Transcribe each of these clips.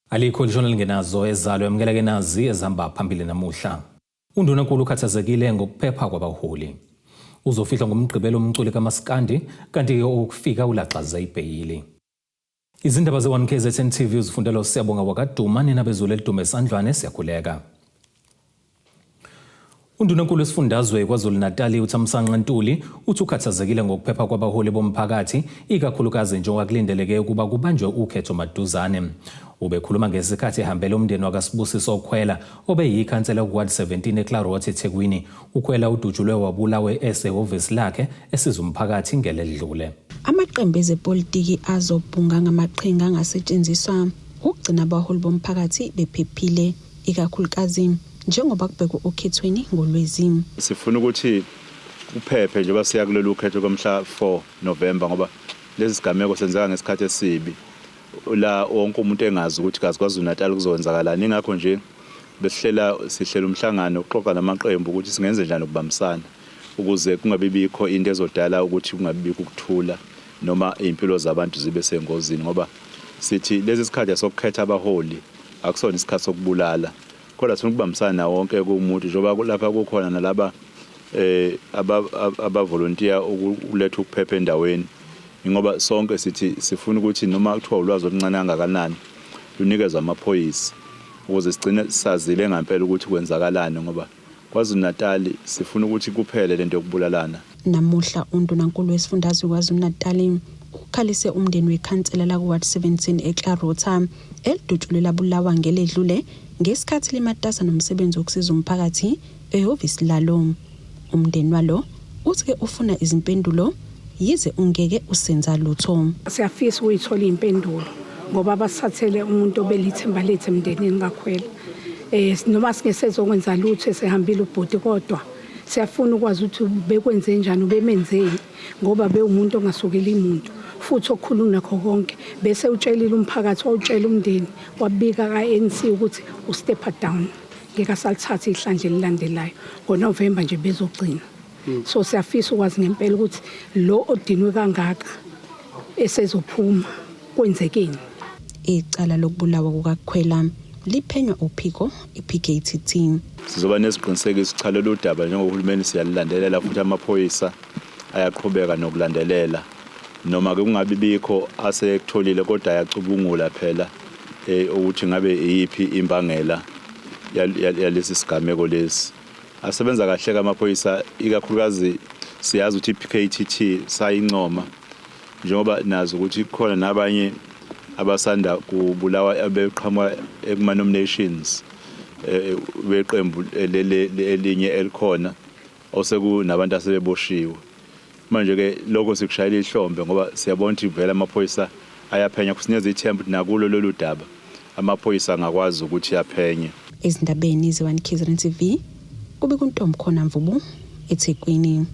Alikho lishona lingenazo ezalo yamukeleke nazi ezihamba phambili namuhla. Undunankulu ukhathazekile ngokuphepha kwabaholi. Uzofihlwa ngoMgqibelo umculi kaMaskandi kanti-ke okufika ulaxaze ibheyili. Izindaba ze-1 KZN TV uzifundela uSiyabonga wakaduma nina bezulu elidume esandlwane siyakhuleka. Undunankulu wesifundazwe KwaZulu-Natali uThamsanqa Ntuli uthi ukhathazekile ngokuphepha kwabaholi bomphakathi ikakhulukazi njengoba kulindeleke ukuba kubanjwe ukhetho maduzane. Ubekhuluma ngesikhathi ehambela umndeni wakaSibusiso Khwela obeyikhansela ku-Ward 17 eClarot eThekwini. UKhwela udutshulwe wabulawe esehhovisi lakhe esiza umphakathi ngeledlule. Amaqembu ezepolitiki azobhunga ngamaqhinga angasetshenziswa ukugcina abaholi bomphakathi bephephile ikakhulukazi njengoba kubhekwe okhethweni ngoLwezi. Sifuna ukuthi kuphephe njengoba siya kulolu khetho komhla 4 November ngoba lesi sigameko senzeka ngesikhathi esibi la wonke umuntu engazi ukuthi kazi KwaZulu-Natal kuzokwenzakalani. Ingakho nje besihlela sihlela umhlangano ukuxoxa namaqembu ukuthi singenze njani ukubambisana ukuze kungabi bikho into ezodala ukuthi kungabi bikho ukuthula noma iy'mpilo zabantu zibe sengozini ngoba sithi lesi sikhathi sokukhetha abaholi akusona isikhathi sokubulala kodwa sifuna ukubambisana nawo wonke umuntu njengoba lapha kukhona nalaba eh abavolontiya ukuletha ukuphepha endaweni ngoba sonke sithi sifuna ukuthi noma kuthiwa ulwazi oluncane kangakanani lunikezwe amaphoyisa ukuze sigcine sazile ngempela ukuthi kwenzakalani ngoba KwaZulu-Natal sifuna ukuthi kuphele lento yokubulalana. Namuhla uNdunankulu wesifundazwe KwaZulu-Natal ukhalise umndeni wekhansela laku-Ward 17 eClarota elidutshulwe labulawa ngeledlule ngesikhathi limatasa nomsebenzi wokusiza umphakathi ehhovisi lalo. Umndeni walo uthi-ke ufuna izimpendulo yize ungeke usenza lutho. Siyafisa ukuyithola iy'mpendulo ngoba basithathele umuntu obelithemba lethu emndenini kaKhwela. Eh noma singesezokwenza lutho esehambile ubhuti kodwa siyafuna ukwazi ukuthi bekwenze njani ubemenzeni ngoba bewumuntu ongasukeli muntu futhi okukhulu nakho konke bese utshelile umphakathi wawutshela umndeni wabika ka-ANC ukuthi u-step down ngeke asalithatha ihlandla elilandelayo ngoNovember nje bezogcina. So siyafisa ukwazi ngempela ukuthi lo odinwe kangaka esezophuma kwenzekeni. Icala lokubulawa kukaKhwela liphenywa uphiko iPKTT. Sizoba nesiqinisekiso cha lolu daba njengohulumeni siyalulandelela futhi amaphoyisa ayaqhubeka nokulandelela noma ke kungabi bikho asekutholile kodwa ayacubungula phela eh ukuthi ngabe iyiphi imbangela yalesi sigameko lesi. Asebenza kahle ke amaphoyisa ikakhulukazi siyazi ukuthi i-PKTT sayincoma njengoba nazi ukuthi kukhona nabanye abasanda kubulawa abeqhamuka kuma-nominations eh, beqembu elinye elikhona osekunabantu asebeboshiwe. Manje-ke lokho sikushayela ihlombe ngoba siyabona ukuthi vele amaphoyisa ayaphenya kusinikeza ithemba ukuthi nakulo lolu daba amaphoyisa angakwazi ukuthi aphenye. Ezindabeni ze-1 KZN TV kube kuNtombi Khona Mvubu eThekwini.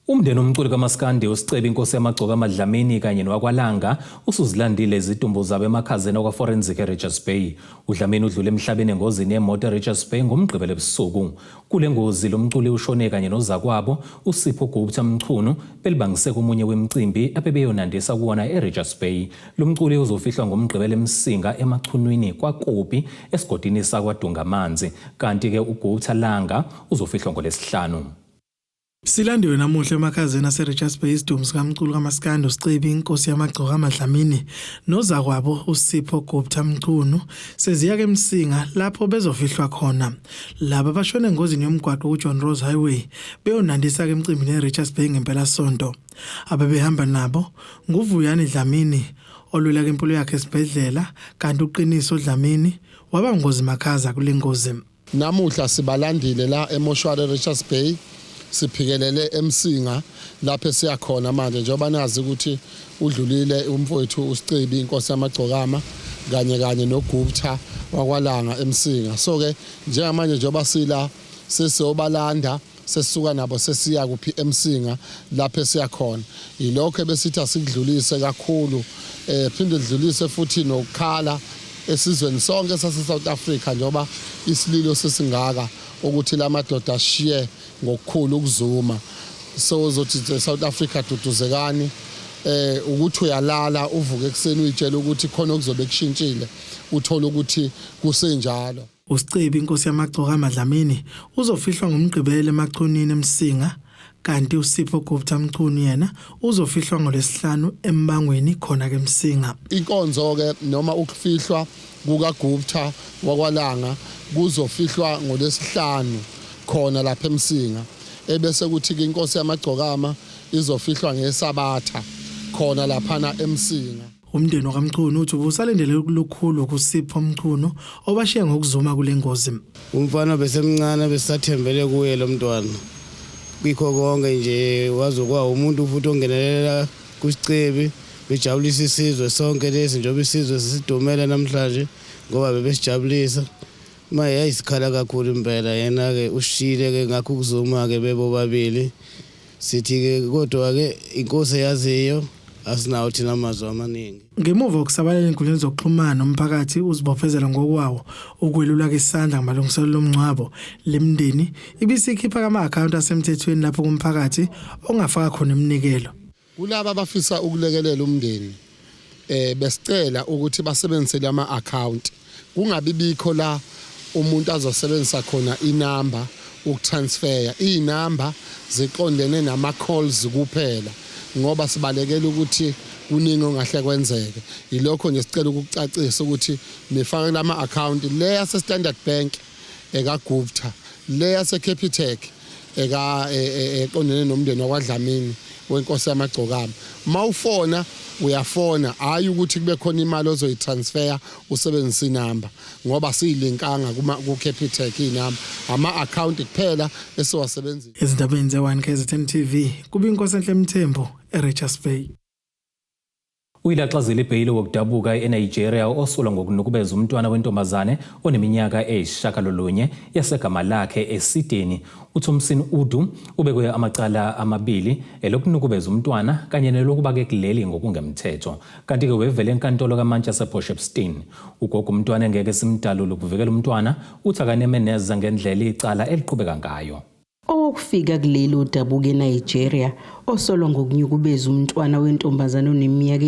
Umndeni womculi kaMaskandi uSicebi Inkosi Yamagcokama Dlamini kanye nowakwaLanga usuzilandile izidumbu zabo emakhazeni akwa-Forensic eRichards Bay. UDlamini udlule emhlabeni engozini yemoto eRichards Bay ngoMgqibelo ebusuku. Kule ngozi lo mculi ushone kanye nozakwabo uSipho Gupta Mchunu belibangise komunye wemicimbi abebeyonandisa kuwona eRichards Bay. Lo mculi uzofihlwa ngoMgqibelo eMsinga eMachunwini kwaKopi esigodini sakwaDungamanzi kanti-ke uGupta Langa uzofihlwa ngoLwesihlanu. Silandiwe namuhla emakhazeni aseRichards Bay isidumbu sikamculi kaMaskandi uSicebi Inkosi Yamagcokama Dlamini nozakwabo uSipho Gupta Mchunu seziya keMsinga lapho bezofihlwa khona. Laba bashone engozini yomgwaqo kuJohn Rose Highway beyonandisa ke emcimbini eRichards Bay ngempelasonto. Abebehamba nabo nguVuyani Dlamini olwela impilo yakhe esibhedlela kanti uQiniso Dlamini waba ngozi makhaza kule ngozi. Namuhla sibalandile la emoshwari eRichards Bay siphikelele eMsinga lapho esiya khona manje njengoba nazi ukuthi udlulile umfowethu uSicebi inkosi yamagcokama kanye kanye noGupta wakwaLanga eMsinga. So ke njengamanje njengoba sila sesiyobalanda sesisuka nabo sesiya kuphi eMsinga lapho esiya khona. Yilokho ebesithi asikudlulise kakhulu eh phinde dlulise futhi nokukhala esizweni sonke sase South Africa njengoba isililo sesingaka ukuthi lamadoda ashiye ngokukhulu ukuzuma. So uzothi South Africa duduzekani. Ukuthi uyalala uvuke ekuseni uyitshela ukuthi khona okuzobe kushintshile, uthola ukuthi kusenjalo. USicebi Inkosi Yamagcokama Dlamini uzofihlwa ngoMgqibelo eMachunwini eMsinga, kanti uSipho Gupta Mchunu yena uzofihlwa ngoLwesihlanu eMbangweni khona ke eMsinga. Inkonzo ke noma ukufihlwa kukaGupta wakwaLanga kuzofihlwa ngoLwesihlanu khona lapha eMsinga, ebese kuthi ke Inkosi Yamagcokama izofihlwa ngeSabatha khona laphana eMsinga. Umndeni wakaMchunu uthi ubusalindele lukhulu kuSipho Mchunu obashiye ngokuzuma kule ngozi. Umfana besemncane, besathembele kuye lo mntwana kikho konke nje, wazokuba umuntu futhi ongenelela kuSicebi, bejabulisa isizwe sonke lesi, njengoba isizwe sisidumela namhlanje ngoba bebesijabulisa. Ma yayisikhala kakhulu impela, yena-ke ushiyile-ke ngakho ukuzuma-ke bebobabili. Sithi-ke kodwa-ke inkosi eyaziyo, asinawo thina amazwi amaningi. Ngemuva kokusabalala ezinkundleni zokuxhumana, umphakathi uzibophezela ngokwawo ukwelula isandla ngamalungiselelo omngcwabo. Lemindeni ibisikhipha kama-akhawunti asemthethweni lapho kumphakathi ongafaka khona iminikelo. Kulaba abafisa ukulekelela umndeni, besicela ukuthi basebenzise lama account, kungabi bikho la umuntu azosebenzisa khona inamba ukutransfer. Inamba ziqondene nama calls kuphela, ngoba sibalekela ukuthi kuningi ongahle kwenzeke. Ilokho nje sicela ukucacisa ukuthi nifake lama account le yase Standard Bank eka Gupta, le yase Capitec eka eqondene nomndeni wakwaDlamini wenkosi Yamagcokama. Mawufona uyafona, hayi ukuthi kube khona imali ozoyitransfer usebenzisa inamba, ngoba siyilinkanga kuma ku Capitec inamba, ama account kuphela esiwasebenzisa. Ezindabeni ze-1 KZN TV, kuba Inkosi Enhle Mthembu eRichards Bay. Uyilaxazile ibheyili wokudabuka eNigeria osolwa ngokunukubeza umntwana wentombazane oneminyaka 9 yasegama lakhe eSideni. UThompson Udu ubekwe amacala amabili, elokunukubeza umntwana kanye nelokuba-ke kuleli ngokungemthetho. Kanti-ke wevele enkantolo kamantshi yasePort Shepstone. Ugogo umntwana engeke simdalule ukuvikela umntwana uthi akanemeneza ngendlela icala eliqhubeka ngayo. Owokufika kuleli odabuka eNigeria osolwa ngokunyukubeza umntwana wentombazane oneminyaka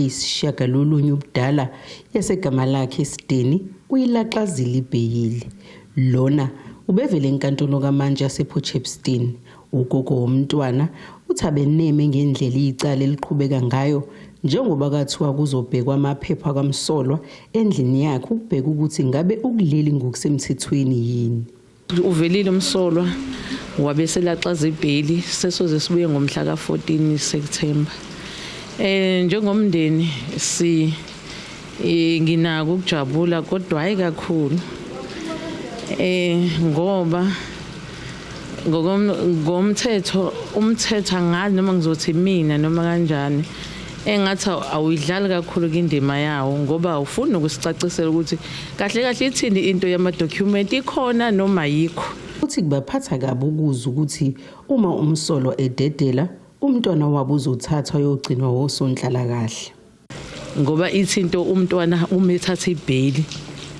9 ubudala yasegama lakhe eSideni uyilaxazile ibheyili. Lona ubevele enkantolo kamantshi yasePort Shepstone. Ugogo womntwana uthi abeneme ngendlela icala eliqhubeka ngayo, njengoba kathiwa kuzobhekwa amaphepha kamsolwa endlini yakhe ukubheka ukuthi ngabe ukuleli ngokusemthethweni yini. Uvelile umsolwa, wabe selaxaza ibheyili, sesoze sibuye ngomhla ka-14 September. Njengomndeni si nginako ukujabula, kodwa hayi kakhulu, ngoba ngomthetho, umthetho angazi noma ngizothi mina noma kanjani, engathi awuyidlali kakhulu indima yawo, ngoba awufuni ukusicacisela ukuthi kahle kahle ithini into yama-document, ikhona noma yikho. Uthi kubaphatha kabi ukuzwa ukuthi uma umsolwa ededela umntwana wabo uzothathwa ayogcinwa wosonhlalakahle. Ngoba ithi into umntwana uma ethatha ibheyili,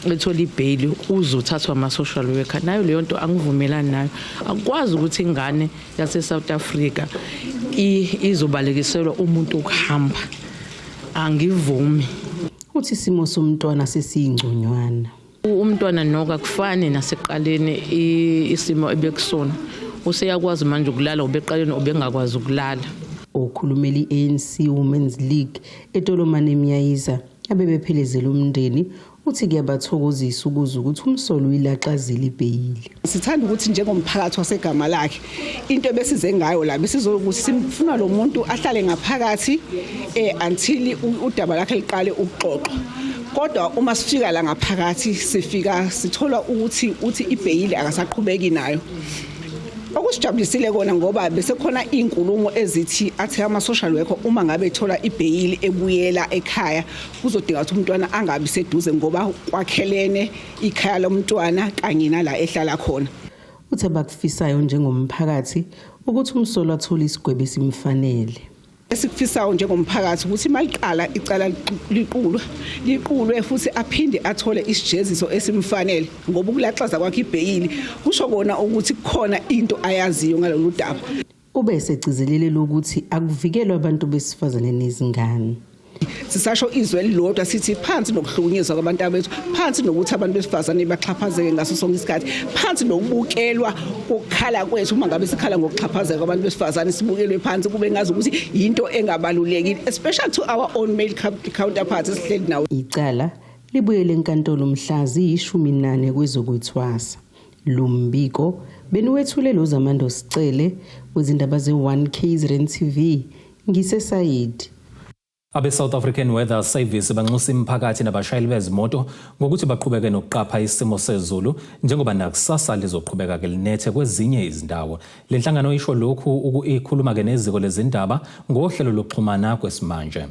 ethola ibheyili, uzothathwa ama-social worker. Nayo leyo nto angivumelani nayo. Akukwazi ukuthi ingane yase-South Africa izobalekiselwa umuntu ukuhamba, angivumi. Uthi isimo somntwana sesiyingconywana. Umntwana noko akufani nasekuqaleni, isimo ebekusona useyakwazi manje ukulala, ubeqaleni ubengakwazi ukulala. Okhulumela i-ANC Women's League eTolomane Myayiza abebephelezela umndeni uthi kuyabathokozisa ukuzwa ukuthi umsolwa uyilaxazile ibheyili. Sithanda ukuthi njengomphakathi wasegama lakhe, into ebesize ngayo la besizokuthi simfuna lo muntu ahlale ngaphakathi until udaba lakhe liqale ukuxoxwa. Kodwa uma sifika la ngaphakathi, sifika sithola ukuthi uthi ibheyili akasaqhubeki nayo. Okusijabulisile kona ngoba bese khona izinkulumo ezithi athi ama social worker uma ngabe ethola ibheyili ebuyela ekhaya kuzodinga ukuthi umntwana angabi seduze, ngoba kwakhelene ikhaya lomntwana kanye nala ehlala khona. Uthe bakufisayo njengomphakathi ukuthi umsolwa athole isigwebo esimfanele. Esikufisayo njengomphakathi ukuthi maliqala icala liqulwe, liqulwe futhi aphinde athole isijeziso esimfanele, ngoba ukulaxaza kwakhe ibheyili kusho kona ukuthi kukhona into ayaziyo ngalolu daba. Ube esegcizelela ukuthi akuvikelwe abantu besifazane nezingane. Sisasho izwi elilodwa sithi phansi nokuhlukunyezwa kwabantu abethu, phansi nokuthi abantu besifazane baxhaphazeke ngaso sonke isikhathi, phansi nokubukelwa kokukhala kwethu uma ngabe sikhala ngokuxhaphazeka kwabantu besifazane, sibukelwe phansi kube ngazi ukuthi yinto engabalulekile, especially to our own male counterparts esihleli nawo. Icala libuyele enkantolo mhla ziyi-14 kwezokwethwasa. Lo mbiko beniwethule lo Zamando Sicele wezindaba ze-1 KZN TV ngiseSayidi. Abe-South African Weather Service banxusa imiphakathi nabashayeli bezimoto ngokuthi baqhubeke nokuqapha isimo sezulu njengoba nakusasa lizoqhubeka-ke linethe kwezinye izindawo. Le nhlangano isho lokhu ikhuluma-ke neziko lezindaba ngohlelo lokuxhumana kwesimanje.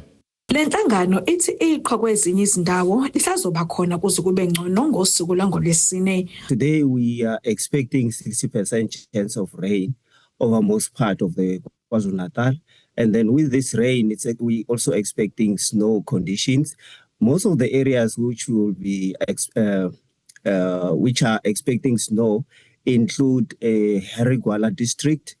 Le nhlangano ithi iqhwa kwezinye izindawo lisazoba khona kuze kube ngcono ngosuku lwangolwesine. Today we are expecting 60% chance of rain over most part of the KwaZulu-Natal. And then with this rain, it's we also expecting snow conditions. Most of the areas which will be which are expecting snow include Harry Gwala district,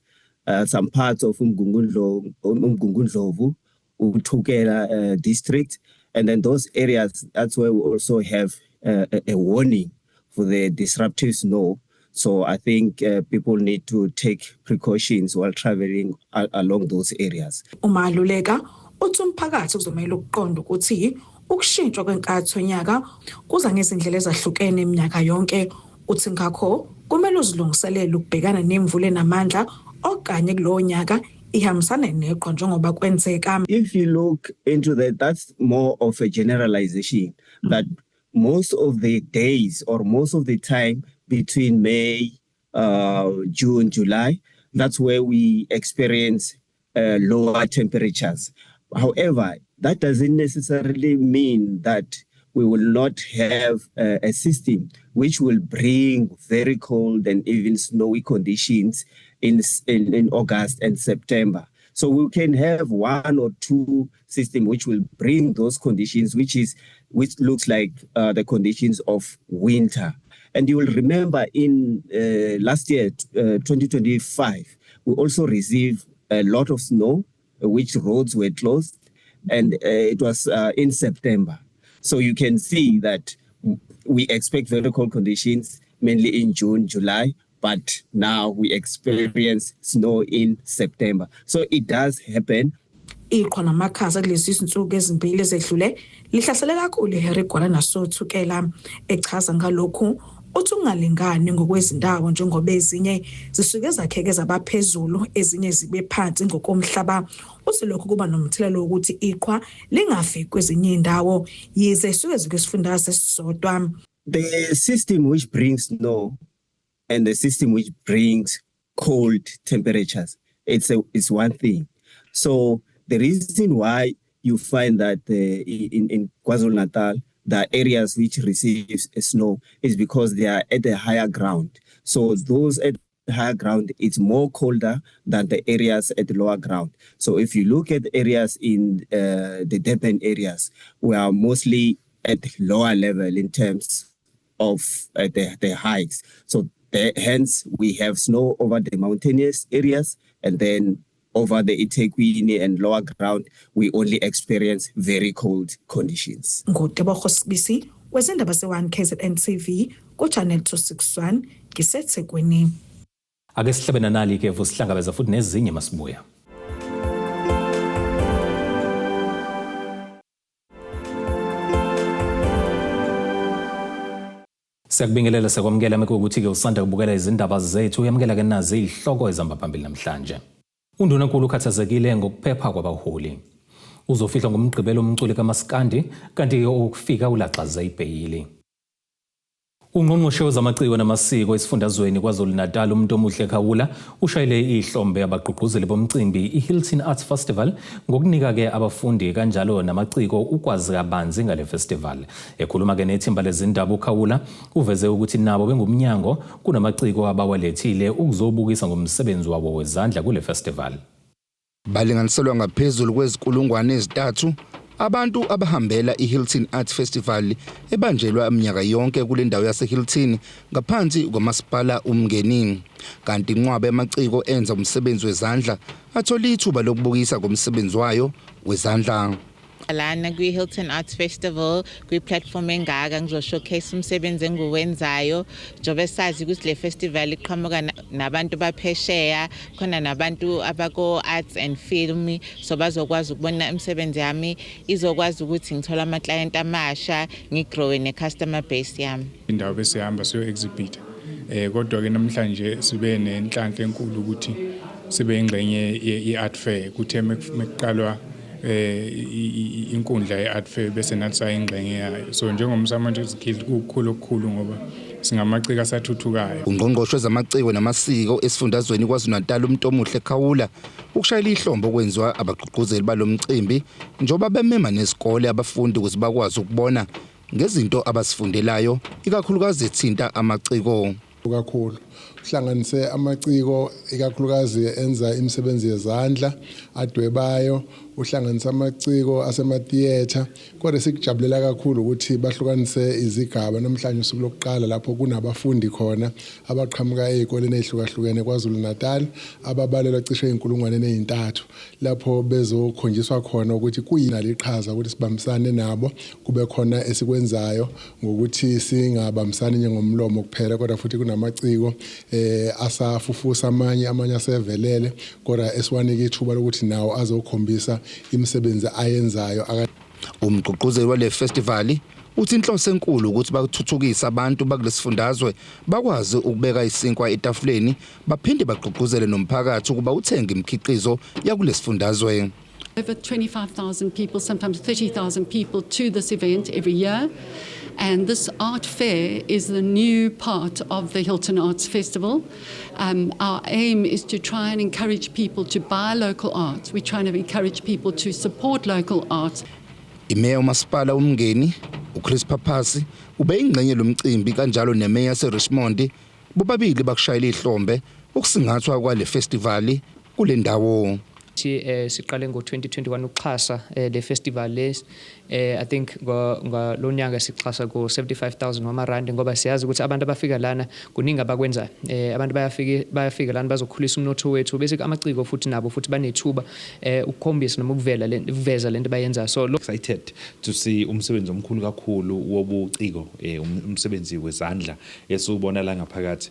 some parts of Umgungundlovu, Uthukela district, and then those areas, that's where we also have a warning for the disruptive snow. So I think people need to take precautions while traveling along those areas. Umaluleka uthi umphakathi kuzomela ukuqonda ukuthi ukushintshwa kwenkathi yonyaka kuza ngezindlela ezahlukene iminyaka yonke. Uthi ngakho kumele uzilungiselele ukubhekana nemvula enamandla okanye kulowo nyaka ihambisane neqhwa njengoba kwenzeka. If you look into that, that's more of a generalization that most of the days or most of the time between May, June, July, that's where we experience lower temperatures. However, that doesn't necessarily mean that we will not have a system which will bring very cold and even snowy conditions in August and September. So we can have one or two systems which will bring those conditions, which looks like the conditions of winter. And you will remember in last year, 2025, we also received a lot of snow, which roads were closed, and it was in September. So you can see that we expect very cold conditions, mainly in June, July, but now we experience snow in September. So it does happen. Iqhwa namakhaza kulezi zinsuku ezimbili ezedlule lihlasele kakhulu iHarry Gwala nasoThukela. Echaza ngalokhu uthi ungalingani ngokwezindawo njengoba ezinye zisuke zakheke zabaphezulu, ezinye zibe phansi ngokomhlaba. Uthi lokhu kuba nomthelela wokuthi iqhwa lingafiki kwezinye indawo yize suke zikwesifundazwe esisodwa. The system which brings snow and the system which brings cold temperatures, it's one thing. So the reason why you find that in KwaZulu-Natal, the areas which receive snow is because they are at a higher ground. So those at higher ground, it's more colder than the areas at the lower ground. So if you look at areas in the Durban areas, we are mostly at lower level in terms of the heights. So hence we have snow over the mountainous areas, and then over the eThekwini and lower ground, we only experience very cold conditions. NguTebogo Sibisi wezindaba ze-1 KZN TV ku-Channel 261 ngiseThekwini. Ake sihlabe nanali ke vusihlangabeza futhi nezinye masibuya. Siyakubingelela, siyakwamukela mekuwukuthi-ke usanda kubukela izindaba zethu. Uyamukela ke nazi izihloko ezihamba phambili namhlanje. Undunankulu ukhathazekile ngokuphepha kwabaholi. Uzofihlwa ngomgqibelo umculi kaMaskandi, kanti ukufika ulaxaze ibheyili. Ungqongqoshe wezamaciko namasiko esifundazweni KwaZulu-Natal uMntomuhle Khawula ushayele ihlombe abagqugquzeli bomcimbi iHilton Arts Festival ngokunika-ke abafundi kanjalo namaciko ukwazi kabanzi ngale festival. Ekhuluma-ke nethimba lezindaba uKhawula uveze ukuthi nabo bengumnyango kunamaciko abawalethile ukuzobukisa ngomsebenzi wabo wezandla kule festival. Balinganiselwa ngaphezulu kwezinkulungwane ezintathu Abantu abahambela iHilton Arts Festival ebanjelwa iminyaka yonke kule ndawo yaseHilton ngaphansi kwamasipala uMngeni. Kanti inqwaba yamaciko enza umsebenzi wezandla athola ithuba lokubukisa ngomsebenzi wayo wezandla. Lana kwi-Hilton Arts Festival, kwi-platform engaka, ngizo-showcase umsebenzi engiwenzayo, njengoba sazi ukuthi le festival iqhamuka nabantu baphesheya khona, nabantu abako-arts and film, so bazokwazi ukubona imisebenzi yami, izokwazi ukuthi ngithole ama-client amasha, ngi-growe ne-customer base yami. Indawo besihamba siyo-exhibit, kodwa ke namhlanje sibe nenhlanhla enkulu ukuthi sibe ingxenye ye-art fair. Kuthe mekuqalwa inkundla ye-art fair, bese nathi sayingxenye yayo. So njengomsamo Guild kukhulu okukhulu ngoba singamaciko asathuthukayo. Ungqongqoshe wezamaciko namasiko esifundazweni KwaZulu-Natal, uMntomuhle Khawula, ukushayela ihlombe okwenziwa abagqugquzeli balomcimbi, njengoba bemema nesikole abafundi ukuze bakwazi ukubona ngezinto abasifundelayo, ikakhulukazi ethinta amaciko. Kakhulu uhlanganise amaciko, ikakhulukazi enza imisebenzi yezandla, adwebayo, uhlanganise amaciko asematiyetha. Kodwa sikujabulela kakhulu ukuthi bahlukanise izigaba. Namhlanje usuku lokuqala lapho kunabafundi khona abaqhamuka ezikoleni ezihlukahlukene KwaZulu Natal, ababalelwa cishe 3000, lapho bezokhonjiswa khona ukuthi kuyini iqhaza, ukuthi sibambisane nabo, kube khona esikwenzayo ngokuthi singabambisani njengomlomo kuphela, kodwa futhi kunamaciko asafufusa, amanye asevelele, kodwa esiwanika ithuba lokuthi nawo azokhombisa imisebenzi ayenzayo. Umgqugquzeli wale festival uthi inhloso enkulu ukuthi bakuthuthukise abantu bakulesifundazwe, bakwazi ukubeka isinkwa etafuleni, baphinde bagqugquzele nomphakathi ukuba uthenge imikhiqizo yakulesifundazwe. Over 25,000 people, sometimes 30,000 people to this event every year. And this art fair is the new part of the Hilton Arts Festival. Our aim is to try and encourage people to buy local art. We're trying to encourage people to support local art. Imeya umasipala uMngeni uChris Pappas ube ingxenye lomcimbi, kanjalo nemeya yaseRichmond. Bobabili bakushayela ihlombe ukusingathwa kwale festival kule ndawo. Siqale ngo-2021 ukuxhasa le festival le. I think ngalonyaka sixhasa ko 75,000 wamarandi, ngoba siyazi ukuthi abantu abafika lana kuningi abakwenzayo. Abantu bayafika lana bazokhulisa umnotho wethu, bese amaciko futhi nabo futhi banethuba ukukhombisa noma ukuvela ukuveza lento bayenza, so Excited to see umsebenzi omkhulu kakhulu wobuciko, umsebenzi wezandla esiwubona la ngaphakathi.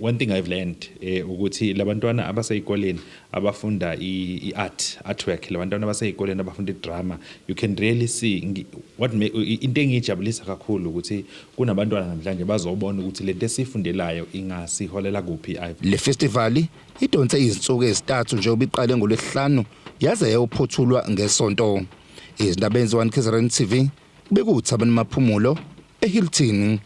One thing I've learned ukuthi labantwana abaseyikoleni abafunda i-art, artwork, labantwana abaseyikoleni abafunda i-drama, you can really see what into engiyijabulisa kakhulu ukuthi kunabantwana namhlanje bazobona ukuthi lento esiyifundelayo ingasiholela kuphi. Le festival idonse izinsuku ezintathu, njengoba iqale ngolwesihlanu yaze yayophothulwa ngesonto. Izindaba 1 KZN TV, bekuThabani Maphumulo eHilton.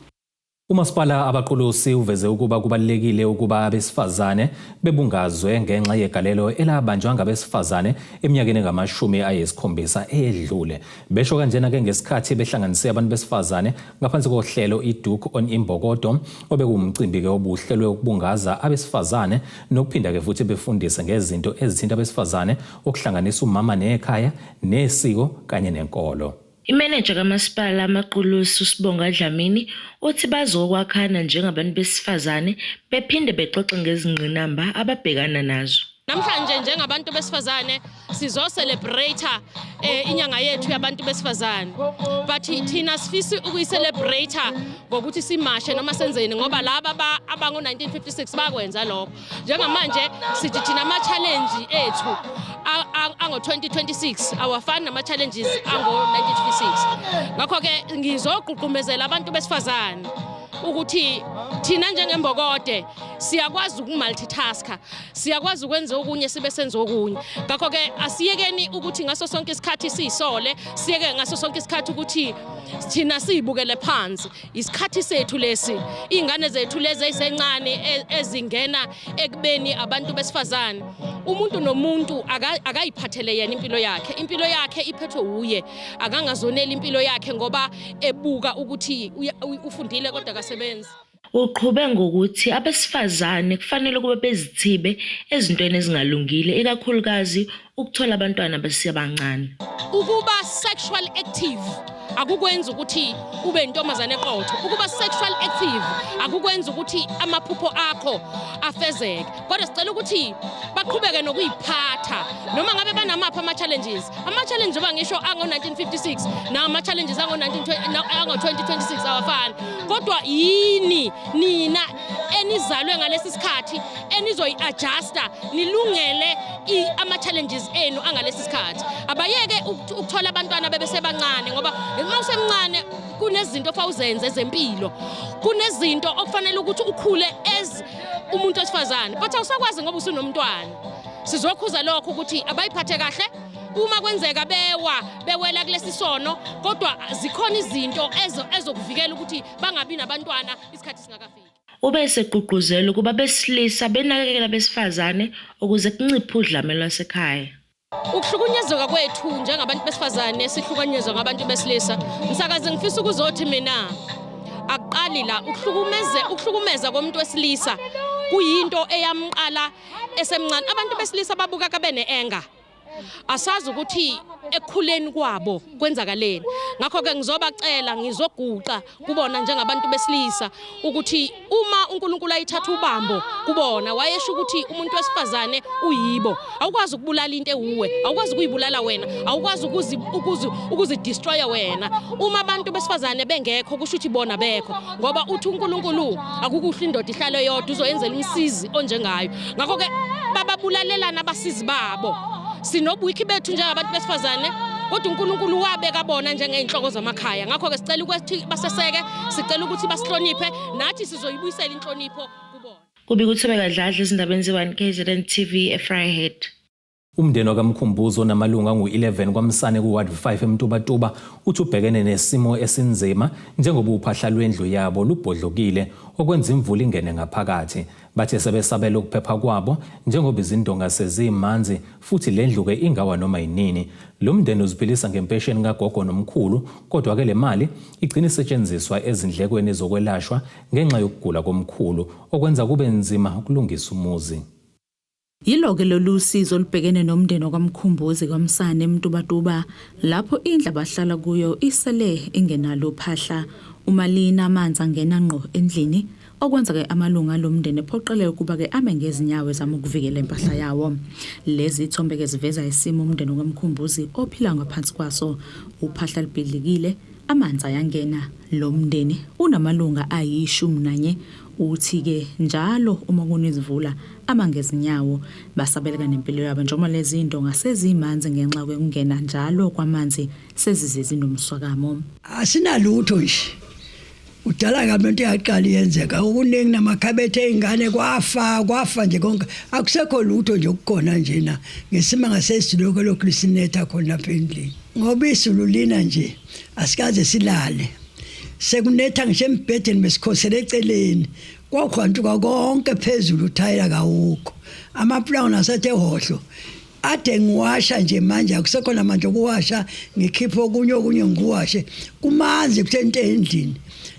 Umasipala Abaqulusi uveze ukuba kubalulekile ukuba abesifazane bebungazwe ngenxa yegalelo elabanjwa ngabesifazane eminyakeni engamashumi 7 eyedlule. Besho kanjena-ke ngesikhathi behlanganise abantu besifazane ngaphansi kohlelo iDoek on Imbokodo, obekuwumcimbi-ke obuhlelwe ukubungaza abesifazane nokuphinda-ke futhi befundise ngezinto ezithinta abesifazane, okuhlanganisa umama nekhaya, nesiko kanye nenkolo. Imeneja kamasipala Amaqulusi uSibonga Dlamini uthi bazokwakhana njengabantu besifazane, bephinde bexoxe ngezingqinamba ababhekana nazo. Namhlanje njengabantu besifazane sizo-celebrate inyanga yethu yabantu besifazane, but thina sifisa ukuyi-celebrate ngokuthi simashe noma senzeni, ngoba laba abango-1956 bakwenza lokho. Njengamanje sithi thina ama-challenge ethu ango-2026 awafani nama-challenges ango-1956. Ngakho-ke ngizogqugqumezela abantu besifazane ukuthi thina njengembokode siyakwazi uku-multitasker, siyakwazi ukwenza okunye sibe senza okunye. Ngakho-ke asiyekeni ukuthi ngaso sonke isikhathi siyisole, siyeke ngaso sonke isikhathi ukuthi thina siyibukele phansi. Isikhathi sethu lesi, iy'ngane zethu lezi ey'sencane ezingena ekubeni abantu besifazane. Umuntu nomuntu akayiphathele yena impilo yakhe. Impilo yakhe iphethwe uye, akangazoneli impilo yakhe ngoba ebuka ukuthi ufundile kodwa akasebenzi. Uqhube ngokuthi abesifazane kufanele ukuba bezithibe ezintweni ezingalungile ikakhulukazi ukuthola abantwana besebancane. Ukuba sexual active akukwenzi ukuthi ube intombazane eqotho. Ukuba sexual active akukwenzi ukuthi amaphupho akho afezeke. Kodwa sicela ukuthi baqhubeke nokuyiphatha noma ngabe banamaphi ama-challenges. Ama-challenge njengoba ngisho ango-1956 nama-challenges ango-2026 awafani. Kodwa yini nina enizalwe ngalesi sikhathi enizoyi-adjusta nilungele ama-challenges enu angalesi sikhathi. Abayeke ukuthola abantwana bebesebancane ngoba uma usemncane kunezinto ofa uzenze ezempilo, kunezinto okufanele ukuthi ukhule as umuntu wesifazane, but awusakwazi ngoba usunomntwana. Sizokhuza lokho ukuthi abayiphathe kahle uma kwenzeka bewa bewela kulesi sono, kodwa zikhona izinto ezokuvikela ukuthi bangabi nabantwana isikhathi singakafiki. Ube esegqugquzela ukuba abesilisa benakekele abesifazane ukuze kunciphe udlame lwasekhaya. Ukuhlukunyezwa kwethu njengabantu besifazane sihlukunyezwa ngabantu besilisa. Msakazi, ngifisa ukuzothi mina akuqali la ukuhlukumeza komuntu wesilisa kuyinto eyamqala esemncane. Abantu besilisa babuka kabe ne-anger. Asazi ukuthi ekukhuleni kwabo kwenzakaleni. Ngakho-ke ngizobacela, ngizoguqa kubona njengabantu besilisa ukuthi uma uNkulunkulu ayithatha ubambo kubona, wayesho ukuthi umuntu wesifazane uyibo. Awukwazi ukubulala into ewuwe, awukwazi ukuyibulala wena, awukwazi ukuzidestroya wena. Uma abantu besifazane bengekho kusho ukuthi bona bekho, ngoba uthi uNkulunkulu akukuhle indoda ihlale yodwa, uzoyenzela umsizi onjengayo. Ngakho-ke bababulalelana abasizi babo. Sinobwiki bethu njengabantu besifazane, kodwa uNkulunkulu wabeka bona njengey'nhloko zamakhaya. Ngakho-ke sicela ukuthi baseseke, sicela ukuthi basihloniphe, nathi sizoyibuyisela inhlonipho kubona. Kubika uThobeka Dladla ezindabeni ze-1 KZN TV eVryheid. Umndeni wakaMkhumbuzo onamalungu angu-11 kwaMsane ku-Ward 5 eMtubatuba uthi ubhekene nesimo esinzima njengoba uphahla lwendlu yabo lubhodlokile okwenza imvula ingene ngaphakathi. Bathe sebesabela ukuphepha kwabo njengoba izindonga sezimanzi futhi le ndlu-ke ingawa noma yinini. Lo mndeni uziphilisa ngempesheni kagogo nomkhulu, kodwa-ke le mali igcina isetshenziswa ezindlekweni zokwelashwa ngenxa yokugula komkhulu okwenza kube nzima ukulungisa umuzi. Yilo-ke lolu sizo olubhekene nomndeni wakwaMkhumbuzi kwaMsane eMtubatuba lapho indlu abahlala kuyo isele ingenalo uphahla. Uma lina amanzi angena ngqo endlini okwenza-ke amalungu alo mndeni ephoqeleke ukuba-ke ame ngezinyawo ezama ukuvikela impahla yawo. Lezi zithombe-ke ziveza isimo umndeni wakwaMkhumbuzi ophila ngaphansi kwaso. Uphahla lubhidlikile, amanzi ayangena. Lo mndeni unamalunga ayi-11. Uthi-ke njalo uma kunezimvula ama ngezinyawo basabeleka nempilo yabo njengoba lezi ndonga sezimanzi ngenxa yokungena njalo kwamanzi sezize zinomswakamo. Asinalutho nje. Kudala kabi lento yaqala iyenzeka. Okuningi namakhabethe ey'ngane kwafa, kwafa nje konke. Akusekho lutho nje okukhona njena. Ngesimanga sezulu lokhu lokhu lisinetha khona lapha endlini. Ngoba izulu lina nje asikaze silale. Sekunetha ngisho embhedeni besikhosele eceleni. Kwakhwantuka konke phezulu uthayela kawukho. Amapulango nasethe hohlo. Ade ngiwasha nje manje akusekho namanje okuwasha, ngikhipha okunye okunye ngikuwashe. Kumanzi kuthe into endlini.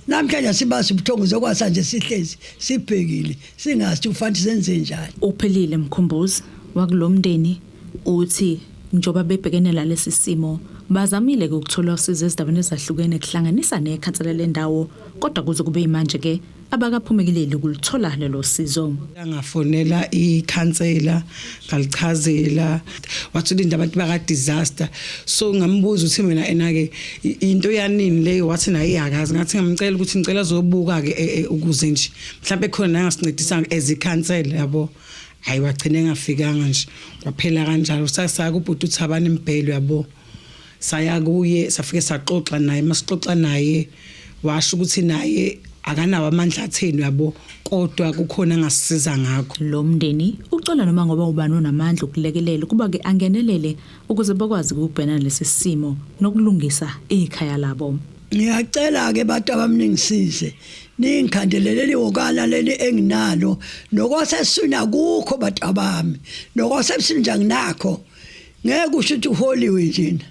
Namhlanje sibazi ubuthongo zokwasa nje sihlezi sibhekile singazi kufanele senze njani. Uphelile Mkhumbuzi wakulomndeni uthi njengoba bebhekene nalesi simo bazamile ke ukuthola usizo ezindabeni ezahlukene kuhlanganisa nekhansela lendawo, kodwa kuze kube manje ke abakaphumeleli ukuluthola lelo sizo. Ngafonela ikhansela ngalichazela, wathi ulinda abantu baka disaster. So ngambuza ukuthi mina ena ke into yanini leyo, wathi naye iyakazi. Ngathi ngamcela ukuthi ngicela azobuka ke ukuze nje mhlawumbe khona nangasincedisa as ikhansela yabo. Hayi wagcina engafikanga nje, kwaphela kanjalo. Sasaya kubhuti uThabani Mbhele yabo, saya kuye safike saxoxa naye. Masixoxa naye washo ukuthi naye akanawo amandla atheni yabo, kodwa kukhona angasisiza ngakho. Lo mndeni ucela noma ngoba ubani onamandla ukulekelela ukuba ke angenelele ukuze bakwazi ukubhekana nalesi simo nokulungisa ikhaya labo. Ngiyacela ke bantu abamningisize ningikhandelele liwokana leli enginalo, nokwaseswini akukho bantu abami, nokwasebuswini nje anginakho. Ngeke usho ukuthi uholiwe njena,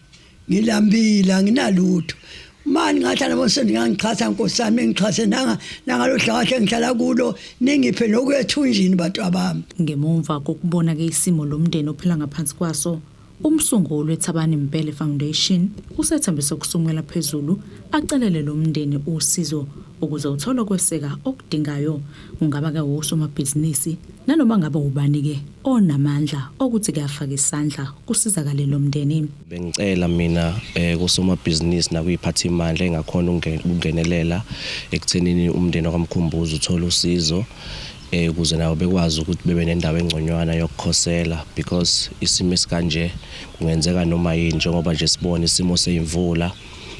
ngilambile anginalutho. Mani ngahlala boseni ngangixhasa nkosi yami ngixhase nanga nangalo hlakahle engihlala kulo ningiphe nokuya ethunjini bantu abami. Ngemumva kokubona ke isimo lomndeni ophila ngaphansi kwaso, umsunguli weThabani Mbhele Foundation usethembise ukusumela phezulu acelele lo mndeni usizo ukuze uthole ukweseka okudingayo, kungaba ke wosomabhizinisi nanoma ngabe ubani-ke onamandla okuthi kuyafaka isandla kusizakale lo mndeni. Bengicela mina kusomabhizinisi nakuyiphathimandla engakhona ukungenelela ekuthenini umndeni wakwaMkhumbuzo uthole usizo ukuze nabo bekwazi ukuthi bebe nendawo engconywana yokukhosela, because isimo esikanje kungenzeka noma yini, njengoba nje sibona isimo seyimvula,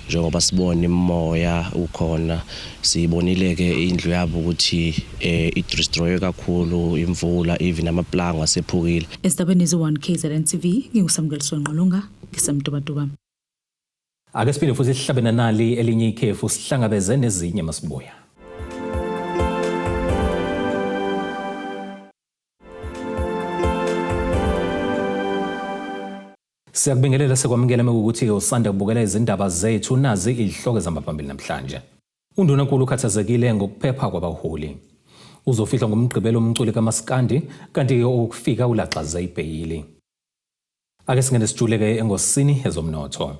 njengoba sibona imoya ukhona. Siyibonile ke indlu yabo ukuthi i-destroy kakhulu imvula, even amaplangwa asephukile. Ezindabeni ze-1 KZN TV, nginguSamukeliso Ngqolunga, ngiseMtubatuba. Ake siphinde futhi sihlabe nanali elinye ikhefu, sihlangabeze nezinye masibuya. Siyakubingelela, sekwamukela mekukuthi usanda kubukela izindaba zethu. Nazi izihloko ezihamba phambili namhlanje. Undunankulu ukhathazekile ngokuphepha kwabaholi. Uzofihlwa ngomgqibelo umculi kaMaskandi, kanti ukufika ulaxaze ibheyili. Ake singene sijuleke engosini ezomnotho.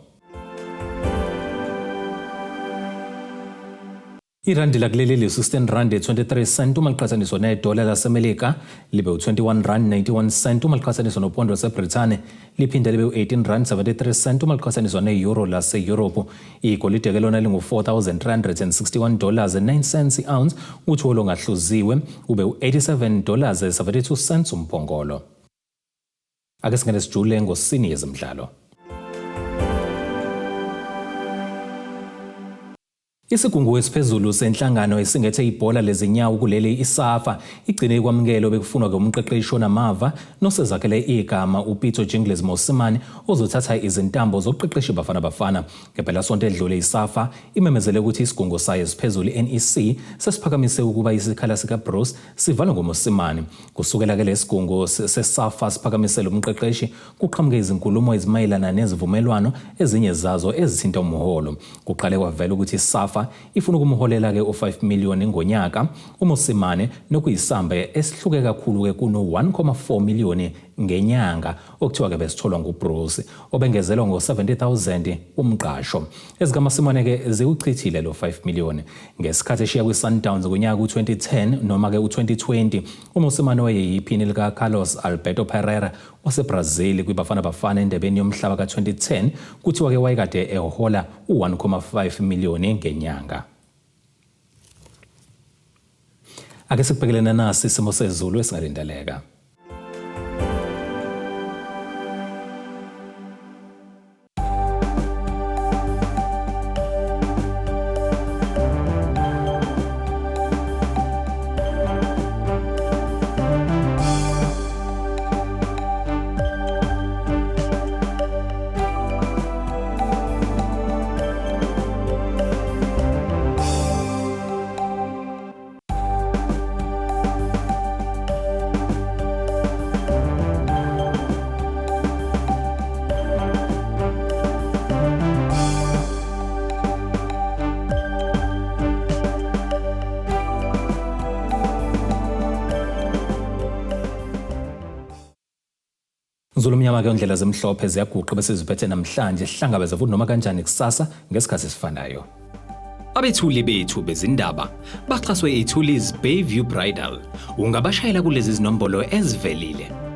Irandi lakuleli li-16 rand 23 cent uma liqhathaniswa nedola laseMelika, libe u-21 rand 91 cent uma liqhathaniswa nopondo laseBrithani, liphinde libe u-18 rand 73 cent uma liqhathaniswa ne-euro lase-Europe. Igolide ke lona lingu-4361 dollars 9 cents i-ounce, uthi olongahluziwe ube u-87 dollars 72 cents umphongolo. Ake singene sijule engosini yezemidlalo. Isigungu esiphezulu senhlangano esingethe ibhola lezinyawo kuleli, iSAFA, igcine ikwamukelo bekufunwa umqeqeshi onamava nosezakhele igama, uPitso Jingles Mosimane, ozothatha izintambo zokuqeqesha iBafana Bafana. Ngempelasonto edlule iSAFA imemezele ukuthi isigungu sayo esiphezulu, i-NEC, sesiphakamise ukuba isikhala sikaBroos sivalwe ngoMosimane. Kusukela ke lesigungu seSAFA siphakamisele umqeqeshi, kuqhamuke izinkulumo ezimayelana nezivumelwano, ezinye zazo ezithinta umholo. Kuqale kwavela ukuthi iSAFA ifuna ukumholela-ke u-5 million ngonyaka uMosimane, nokuyisamba esihluke kakhulu-ke kuno-1.4 million ngenyanga okuthiwa-ke besitholwa nguBroos, obengezelwa ngo-70,000 umqasho. EzikaMosimane-ke ziwuchithile lo 5 million. Ngesikhathi eshiya kwi-Sundowns ngonyaka u-2010 noma-ke u-2020, uMosimane wayeyiphini lika-Carlos Alberto Parreira waseBrazil kwiBafana Bafana endebeni yomhlaba ka-2010, kuthiwa-ke wayekade ehola u-1.5 million ngenyanga. Ake sikubhekelene nasi isimo sezulu esingalindeleka. Zulu mnyama ke, ndlela zemhlophe ziyaguqa bese ziphethe namhlanje. Sihlangabeze futhi noma kanjani kusasa ngesikhathi esifanayo. Abethuli bethu bezindaba baxhaswe iThulis Bayview Bridal. Ungabashayela kulezi zinombolo ezivelile.